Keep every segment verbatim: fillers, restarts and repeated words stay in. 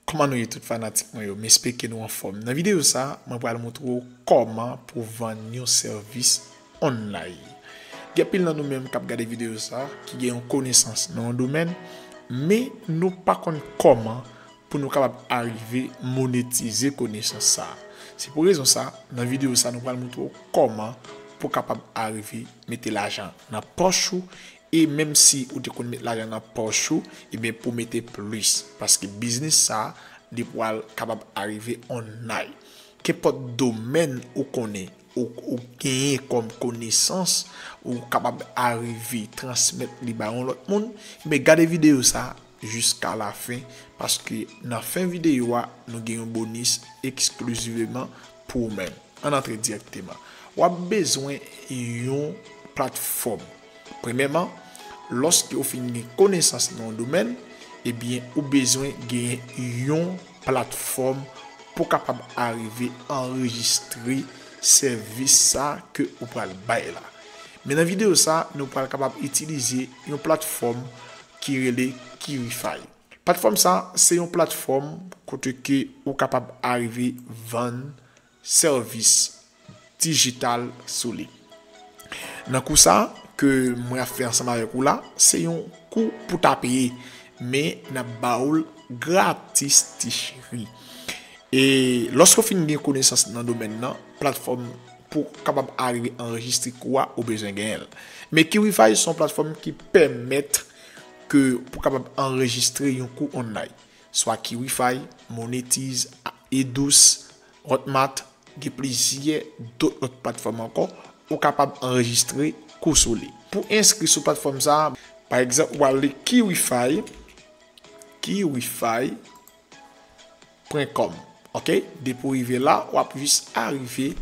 Kòman nou ye tout fanatik mwen yo? M espere ke nou anfòm. Nan videyo sa, mwen pral montre w kòman pou vann yon sèvis online. Gen pil nan nou menm k ap gade videyo sa ki gen yon konesans nan yon domèn, men nou pa konn kòman pou nou kapab arive monetize konesans sa. Se pou rezon sa, nan videyo sa, nou pral montre w kòman pou kapab arive mete lajan nan pòch ou, e menm si ou te konn met lajan nan pòch ou, ebyen pou mete plis, paske biznis sa, li pral kapab arive online. Kenpòt domèn ou konnen, ou, ou genyen kòm konesans, ou kapab arive transmèt li ba yon lòt moun, men gade videyo sa jiska lafen, paske nan fen videyo a, nou gen yon bonis eksklizivman pou ou menm. Ann antre dirèkteman. W ap bezwen yon platfòm. Premyèman, lòske ou fin gen konesans nan yon domèn, ebyen, ou bezwen gen yon platfòm pou kapab arive anrejistre sèvis sa ke ou pral bay la. Men nan videyo sa, nou pral kapab itilize yon platfòm ki rele Kiwify. Platfòm sa, se yon platfòm kote ke ou kapab arive vann sèvis dijital sou li. Nan kou sa ke mwen ap fè ansanm avèk ou la, se yon kou pou ta peye, men n ap ba ou l gratis, ti cheri. E lòske w fin gen konesans nan domèn nan, platfòm pou kapab arive anrejistre kou a, ou bezwen genyen l. Men Kiwify se yon platfòm ki pèmèt ke pou kapab anrejistre yon kou online. Swa Kiwify, Monetize, Edous, Hotmart, gen plizyè dòt lòt platfòm ankò, ou kapab anrejistre kou sou li. Pou enskri sou platfòm sa, pa egzanp, w ale Kiwify, Kiwify pwen kòm. Ok? Depi w rive la, w ap jis arive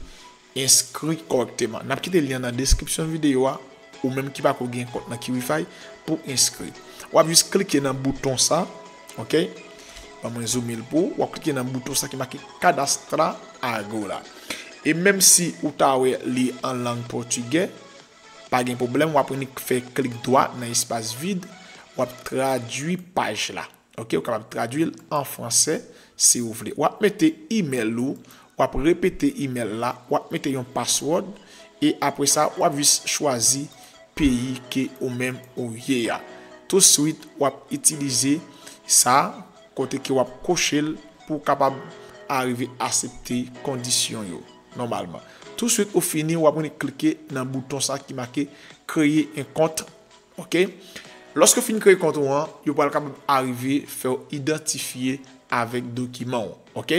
enskri kòrèkteman. N ap kite lyen nan deskripsyon videyo a, ou menm ki pako gen kont nan Kiwify, pou enskri. W ap jis klike nan bouton sa, ok? Ban mwen zoome l pou ou. W ap klike nan bouton sa ki make Cadastra Agro la. E menm si ou ta wè li an lang pòtigè, pa gen pwoblèm, w ap annik fè klik dwat nan espas vid, w ap tradui paj la. Ok, ou kapab tradui l an fransè si ou vle. W ap mete imèl ou, w ap repete imèl la, w ap mete yon password, e apre sa, w ap jis chwazi peyi ke ou menm ou ye a. Touswit, w ap itilize sa, kote ke w ap koche l pou w kapab arive aksepte kondisyon yo, nòmalman. Touswit ou fini, w ap annik klike nan bouton sa ki make kreye yon kont. Ok? Lòske w fin kreye kont ou an, yo pral kapab arive fè w idantifye avèk dokiman w. Ok?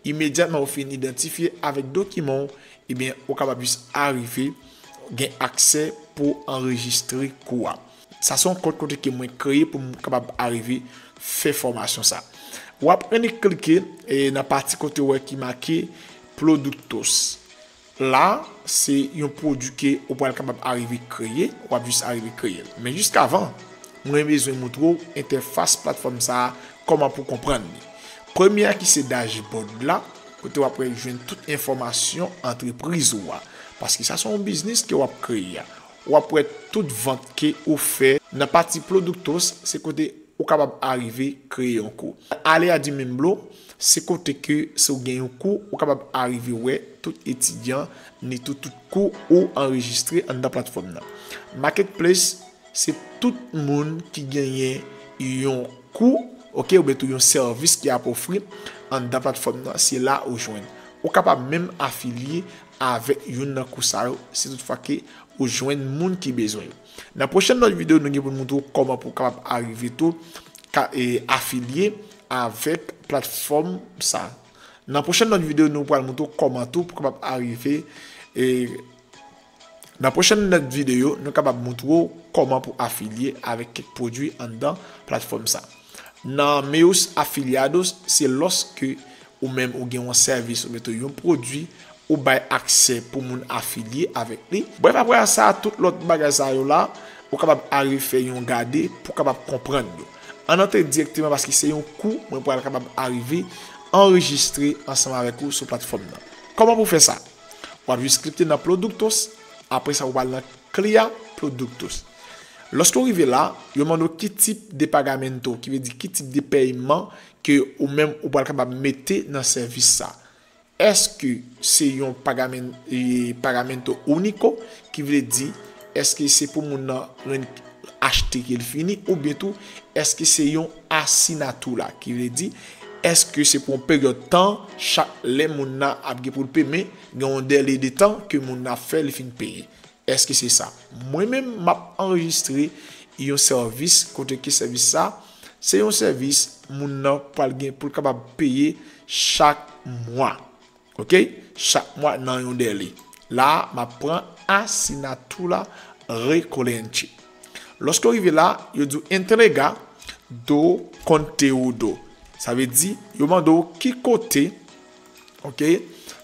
Imedyatman ou fin idantifye avèk dokiman w, ebyen, ou kapab jis arive gen aksè pou anrejistre kou a. Sa se yon kont kote ke mwen kreye pou m kapab arive fè fòmasyon sa. W ap annik klike, e, nan pati kote w wè ki make Productos. La, se yon pwodui ke ou pral kapab arive kreye, w ap jis arive kreye l. Men jiskavan, mwen bezwen montre w entèfas platfòm sa a, kòman pou konprann li. Premye a ki se dashboard la, kote w ap jwenn tout enfòmasyon antrepriz ou a. Paske sa se yon biznis ke w ap kreye a. W ap wè tout vant ke ou fè. Nan pati Productos, se kote ou kapab arive kreye yon kou. Ale a di menm blo, se kote ke si w gen yon kou, ou kapab arive wè tout etidyan, ni tout, tout kou ou anrejistre anndan platfòm nan. Marketplace, se tout moun ki genyen yon kou, ok, oubyen tou yon sèvis ki ap ofri anndan platfòm nan, se la ou jwenn. Ou kapab menm afilye avèk youn nan kou sa yo, si toutfwa ke ou jwenn moun ki bezwen yo. Nan pwochèn lòt videyo, nou gen pou n montre w kòman pou w kapab arive tou ka, e, afilye avèk platfòm sa. Nan pwochèn lòt videyo, nou pral montre w kòman tou pou w kapab arive, e, nan pwochèn lòt videyo, nou kapab montre w kòman pou afilye avèk kèk pwodui anndan platfòm sa. Nan Meus Afiliados, se lòske ou menm ou gen yon sèvis oubyen tou yon pwodui, ou bay aksè pou moun afilye avèk li. Brèf, apre sa, tout lòt bagay sa yo la, ou kapab arive fè yon gade pou w kapab konprann yo. Ann antre dirèkteman paske se yon kou mwen pral kapab arive anrejistre ansanm avèk ou sou platfòm nan. Kòman pou w fè sa? W ap jis klike nan Productos, apre sa ou pral nan Crea Productos. Lòske w rive la, yo mande w ki tip de pagamento, ki vle di ki tip de pèyman ke ou menm ou pral kapab mete nan sèvis sa. Èske se yon pagamen, e, pagamento único, ki vle di, èske se pou moun nan ren-, achte ke l fini, oubyen tou, èske se yon asinatura, ki vle di, èske se pou yon peryòd tan, chak lè moun nan ap gen pou l peye, men gen yon dèle de tan ke moun nan ap fè li fin peye. Èske se sa? Mwen menm, m ap anrejistre yon sèvis, kote ke sèvis sa, se yon sèvis moun nan pral gen pou l kapab peye chak mwa. Ok? Chak mwa nan yon dèle. La, m ap pran asinatura rekorrente. Lòske w rive la, yo di w entrega do conteúdo. Sa vle di, yo mande w ki kote, ok?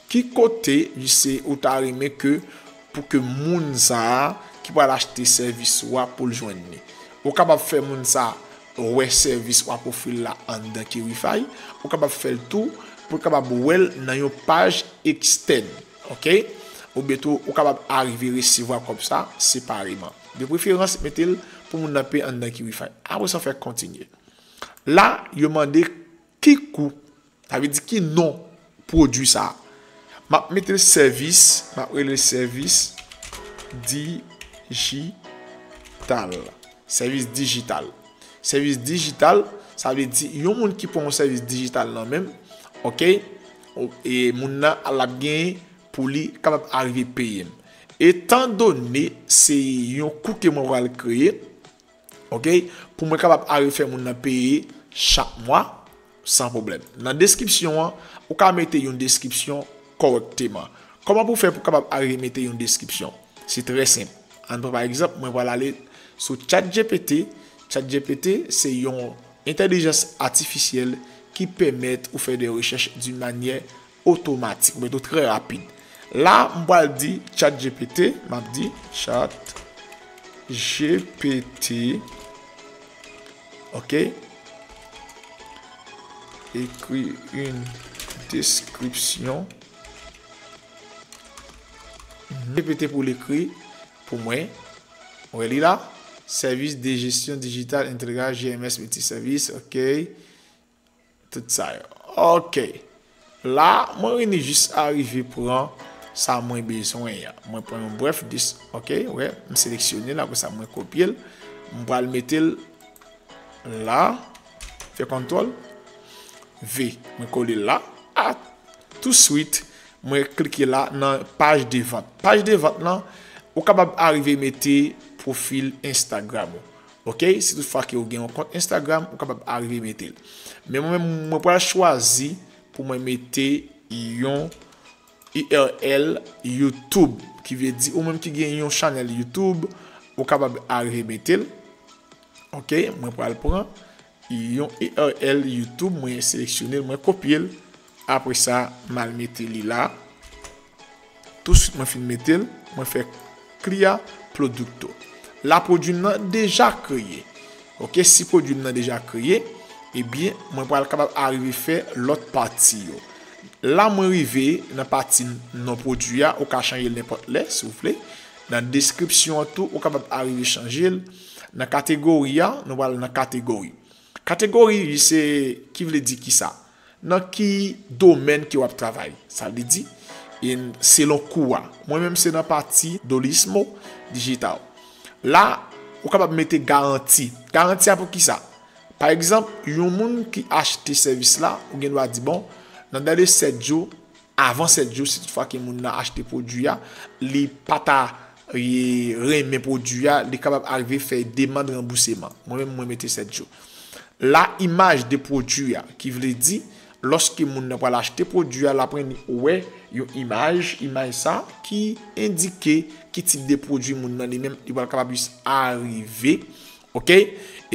Ki kote, se ou ta renmen ke, pou ke moun sa a ki pral achte sèvis ou a pou l jwenn li. Ou kapab fè moun sa a wè sèvis ou a pwofil la anndan Kiwify. Ou kapab fè l tou pou l kapab wè l nan yon paj ekstèn. Ok? Oubyen tou, ou kapab arive resevwa kòb sa separeman. De preferans, mete l pou moun nan peye anndan Kiwify. Apre sa, w fè kontinye. La, yo mande ki kou, sa vle di ki non pwodui sa a. M ap mete l sèvis, m ap rele l sèvis dijital. Sèvis dijital. Sèvis dijital, sa vle di yon moun ki pran yon sèvis dijital nan men m, ok? E moun nan, l ap gen pou li kapab arive peye m. Etandone se yon kou ke mwen pral kreye, ok, pou mwen kapab arive fè moun nan peye chak mwa, san pwoblèm. Nan deskripsyon an, ou ka mete yon deskripsyon kòrèkteman. Kòman pou fè pou kapab arive mete yon deskripsyon? Se trè senp. Ann pran pa egzanp, mwen pral ale sou ChatGPT. ChatGPT se yon entèlijans atifisyèl ki pèmèt ou fè de rechèch d'une manière otomatik, oubyen tou trè rapid. La, m pral di ChatGPT, m ap di ChatGPT, ok, écris une description. Mhm. ChatGPT pou l ekri pou mwen. Ou wè li la? Service de gestion digitale intégrée, G M S multiservice, ok. Tout sa yo. Ok. La, mwen vini jis arive pran sa mwen bezwen an. Mwen pran yon brèf dis, ok, wè, m seleksyone l, apre sa mwen kopye l. M pral mete l la, fè kontwòl V. Mwen kole l la. A, touswit, mwen klike la nan paj de vant. Paj de vant lan, ou kapab arive mete pwofil Instagram ou. Ok, si tout fwa ke ou gen yon kont Instagram, ou kapab arive mete l. Men mwen menm, mwen pral chwazi pou mwen mete yon U R L YouTube, ki vle di ou menm ki gen yon chanèl YouTube, ou kapab arive mete l. Ok, mwen pral pran yon U R L YouTube, mwen seleksyone l, mwen kopye l. Apre sa, m al mete li la. Touswit mwen fin mete l, mwen fè crea producto. La pwodui m nan deja kreye. Ok, si pwodui m nan deja kreye, ebyen, mwen pral kapab arive fè lòt pati yo. La mwen rive nan pati non pwodui a, ou ka chanje l nenpòt lè, si w vle. Nan deskripsyon an tou, ou kapab arive chanje l. Nan kategori a, nou pral nan kategori. Kategori, se ki vle di kisa? Nan ki domèn ke w ap travay. Sa vle di, e, selon kou a. Mwen menm se nan pati Dolismo Digital. La, ou kapab mete garanti. Garanti a pou kisa? Pa egzanp, yon moun ki achte sèvis la, ou gen dwa di, bon, nan dèle sèt jou, avan sèt jou, si tout fwa ke moun nan achte pwodui a, li pa ta, e, renmen pwodui a, li kapab arive fè demann ranbousman. Mwen menm, mwen mete sèt jou. La imaj de pwodui a, ki vle di, lòske moun nan pral achte pwodui a, l ap renmen wè yon imaj, imaj sa ki endike ki tip de pwodui moun nan li menm, li pral kapab jis arive, ok,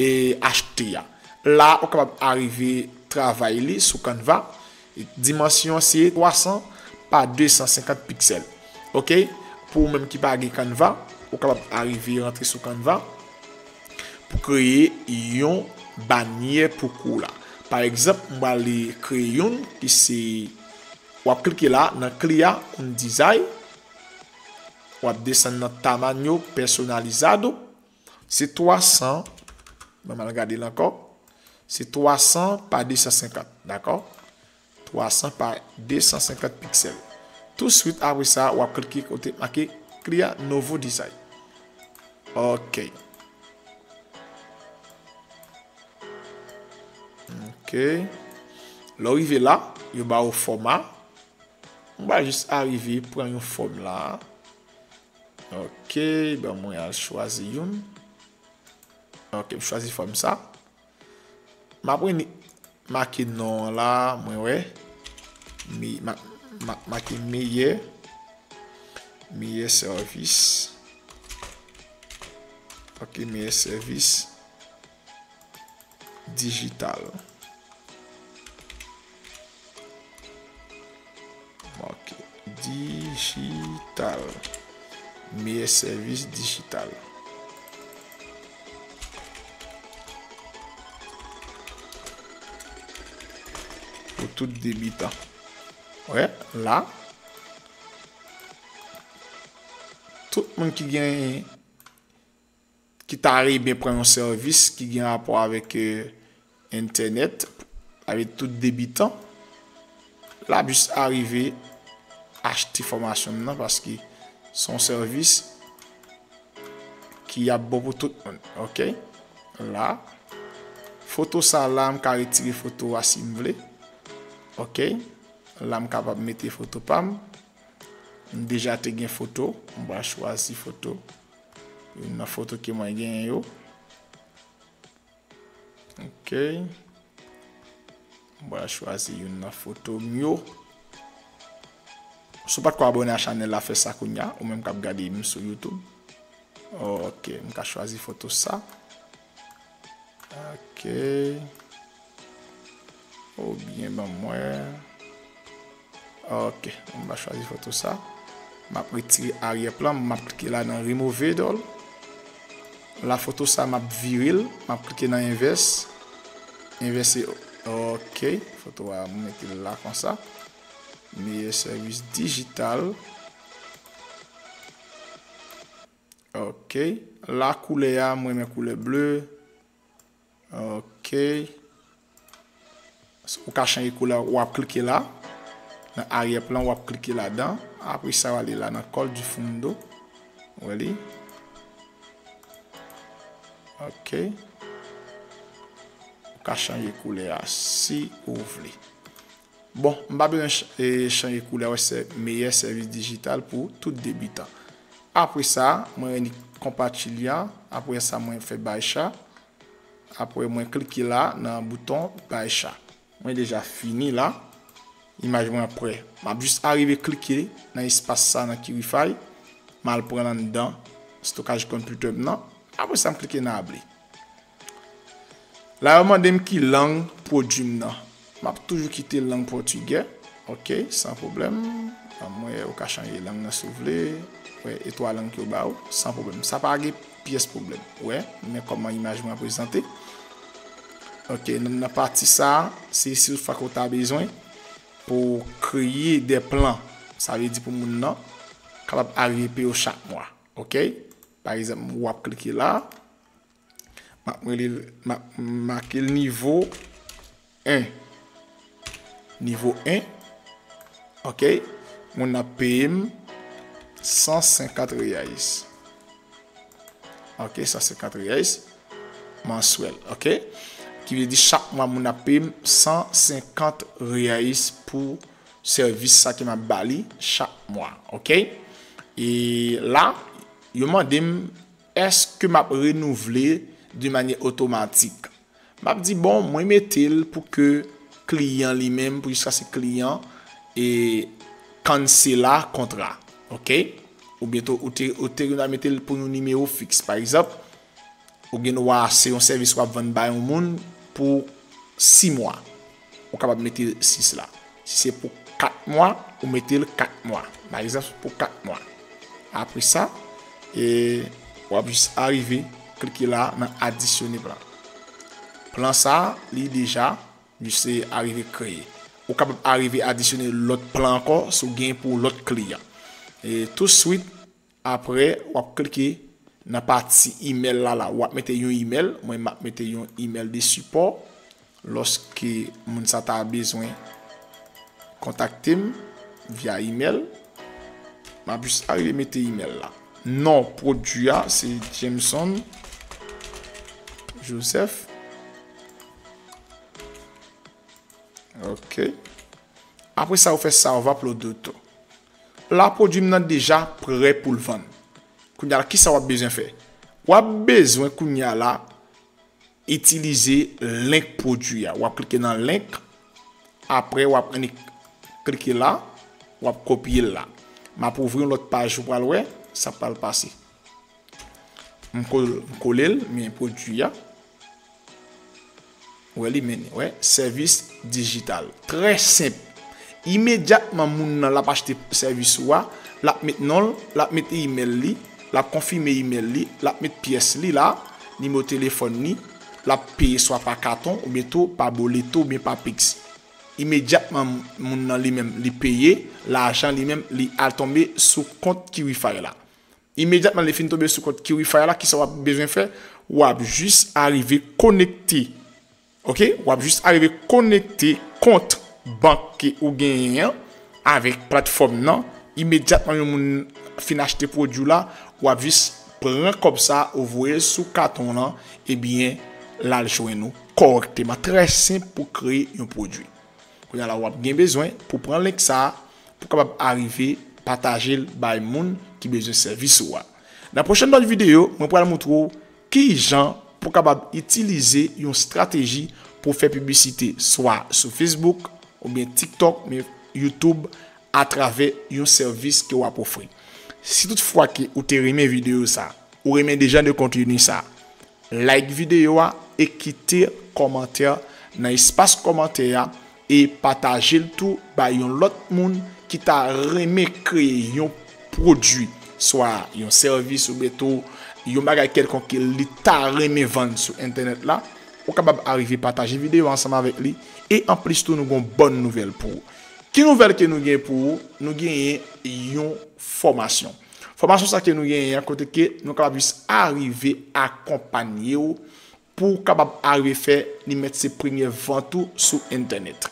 e achte a. La, ou kapab arive travay li sou Canva. Dimansyon an se twa san pa de san senkant piksèl. Ok? Pou ou menm ki pa gen Canva, ou kapab arive rantre sou Canva pou kreye yon banyè pou kou la. Pa egzanp, m prale kreye youn ki se, w ap klike la nan Crea un design, w ap desann nan Tamaño personalizado, se twa san, ban m al gade l ankò. Se twa san pa de san senkant, dakò? Twa san pa de san senkant piksèl. Touswit apre sa, w ap klike kote make Clear Novo Design. Ok. Ok. Lè w rive la, yo ba w fòma. Mwen pral jis arive pran yon fòm la. Ok, ban mwen al chwazi youn. Ok, m chwazi fòm sa. M ap rele make non an la, mwen wè. Mi, ma, ma, make meyè, meyè sèvis. Ok, meyè sèvis dijital. Ok. Dijital. Meyè sèvis dijital. Pou tout debitan. Wè, la. Tout moun ki gen ki ta renmen pran yon sèvis ki gen rapò avèk, eh, entènèt, avèk tout debitan, l ap jis arive achte fòmasyon m nan, paske se yon sèvis ki ap bon pou tout moun. Ok? La, foto sa la, m ka retire foto a si m vle. Ok? La, m kapab mete foto pa m. M deja te gen foto, m pral chwazi foto. Youn nan foto ke mwen genyen yo. Ok. M pral chwazi youn nan foto m yo. Si w pa t ko abòne a chanèl la, fè sa kounye a, ou menm k ap gade m sou YouTube. Ok, m ka chwazi foto sa. Ok. Oubyen ban mwen. Ok, m va chwazi foto sa. M ap retire aryè plan, m ap klike la nan remove it all. La foto sa, m ap vire l, m ap klike nan envès. Envèse, ok, foto a, m mete l la konsa. Meyè sèvis dijital. Ok, la koulè a, m renmen koulè ble. Ok. Ou ka chanje koulè, w ap klike la. Nan aryè plan, w ap klike ladan. Apre sa, w ale la nan Col du Fondo. Ou wè li? Ok. Ou ka chanje koulè a si ou vle. Bon, m pa bezwen ch-, e, chanje koulè, wè, se meyè sèvis dijital pou tout debitan. Apre sa, mwen rele konpatilya. Apre sa, mwen fè baisha. Apre, mwen klike la nan bouton baisha. Mwen deja fini la. Imaj mwen prè. M ap jis arive klike nan espas sa nan Kirify. M al pran l anndan stokaj konpitè m nan. Apre sa, m klike nan able. La, yo mande m ki lang pwodui m nan. M ap toujou kite lang pòtigè. Ok, san pwoblèm. Ban mwen, ou ka chanje lang nan si w vle. Wè, e twa lang ke yo ba w, san pwoblèm. Sa pa gen pyès pwoblèm. Wè, men kòman imaj mwen prezante. Ok, nan, nan pati sa, se si fwa ke w ta bezwen pou w kreye de plan. Sa vle di pou moun nan kapab arive peye w chak mwa. Ok? Pa egzanp, w ap klike la. M ap rele l, m ap make l nivo en. Nivo en. Ok. Moun nan ap peye m san senkant reais. Ok, san senkant reais manswèl. Ok. Ki vle di chak mwa moun nan ap peye m san senkant reais pou sèvis sa ke m ap ba li chak mwa. Ok. E la, yo mande m èske m ap renouvle de manyè otomatik? M ap di, bon, mwen mete l pou ke kliyan li menm, pou jiskaske kliyan e cancela kontra. Ok? Oubyen tou, ou te, ou te gen dwa mete l pou yon nimewo fiks. Pa egzanp, ou gen dwa se yon sèvis w ap vann bay yon moun pou sis mwa. Ou kapab mete sis la. Si se pou kat mwa, ou mete l kat mwa. Pa egzanp, pou kat mwa. Apre sa, e, w ap jis arive klike la nan adisyone plan. Plan sa, li deja, jis arive kreye. Ou kapab arive adisyone lòt plan ankò si w gen pou lòt kliyan. E touswit, apre, w ap klike nan pati imèl la, la. W ap mete yon imèl. Mwen, m ap mete yon imèl de sipò. Lòske moun sa ta bezwen kontakte m via email, m ap jis arive mete email la. Non pwodui a se Jameson Joseph. Ok. Apre sa, ou fè save upload tou. La, pwodui m nan deja prè pou l vann. Kounye a la, kisa w ap bezwen fè? W ap bezwen kounye a la itilize link pwodui a. W ap klike nan link, apre w ap annik klike la, w ap kopye l la. M ap ouvri yon lòt paj ou pral wè sa pral pase. M kol-, m kole l, men pwodui a. Wè li mennen, wè, sèvis dijital. Trè senp. Imedyatman moun nan l ap achte sèvis ou a, l ap met non l, l ap met email li, l ap konfime email li, l ap met pyès li la, nimewo telefòn li, l ap peye swa pa katon oubyen tou pa boleto oubyen pa Pix. Imedyatman moun nan li menm li peye, lajan li menm li al tonbe sou kont Kiwify la. Imedyatman li fin tonbe sou kont Kiwify la, kisa w ap bezwen fè? W ap jis arive konekte. Ok? W ap jis arive konekte kont bank ke ou genyen an avèk platfòm nan. Imedyatman yon moun fin achte pwodui w la, w ap jis pran kòb sa ou voye l sou katon w lan, ebyen, l al jwenn ou kòrèkteman. Trè senp pou kreye yon pwodui. Kounye a la, w ap gen bezwen pou pran link sa a, pou kapab arive pataje l bay moun ki bezwen sèvis ou a. Nan pwochèn lòt videyo, mwen pral montre w kijan pou kapab itilize yon estrateji pou fè piblisite swa sou Facebook oubyen TikTok, oubyen YouTube atravè yon sèvis ke w ap ofri. Si toutfwa ke ou te renmen videyo sa, ou renmen de jan de konteni sa, like videyo a e kite kòmantè nan espas kòmantè a e pataje l tou bay yon lòt moun ki ta renmen kreye yon pwodui, swa yon sèvis oubyen tou yon bagay kèlkonk ke li ta renmen vann sou entènèt la, ou kapab arive pataje videyo a ansanm avèk li. E anplis tou, nou gen yon bòn nouvèl pou ou. Ki nouvèl ke nou gen pou ou? Nou genyen yon fòmasyon. Fòmasyon sa ke nou genyen an, kote ke nou kapab jis arive akonpanye w pou w kapab arive fè li mèt se premye vant ou sou entènèt.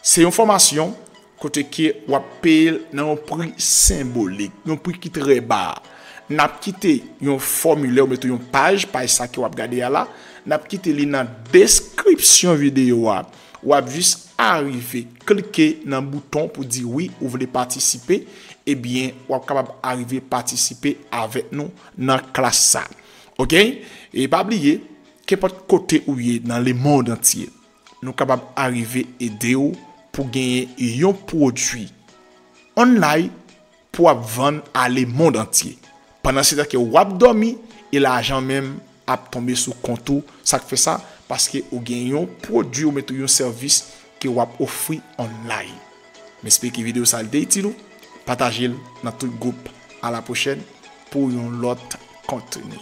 Se yon fòmasyon kote ke w ap peye l nan yon pri senbolik, yon pri ki trè ba. N ap kite yon fòmilè oubyen tou yon paj, paj sa ke w ap gade a la, n ap kite li nan deskripsyon videyo a. W ap jis arive klike nan bouton pou di wi ou vle patisipe, ebyen, w ap kapab arive patisipe avèk nou nan klas sa. Ok? E pa bliye, kenpòt kote ou ye nan lemonn antye, nou kapab arive ede w pou genyen yon pwodui online pou w ap vann a lemonn antye. Pandan se tan ke w ap dòmi e lajan menm ap tonbe sou kont ou, sa k fè sa? Paske ou gen yon pwodui oubyen tou yon sèvis ke w ap ofri online. M espere ke videyo sa a te itil ou. Pataje l nan tout gwoup. A la pwochèn pou yon lòt kontni.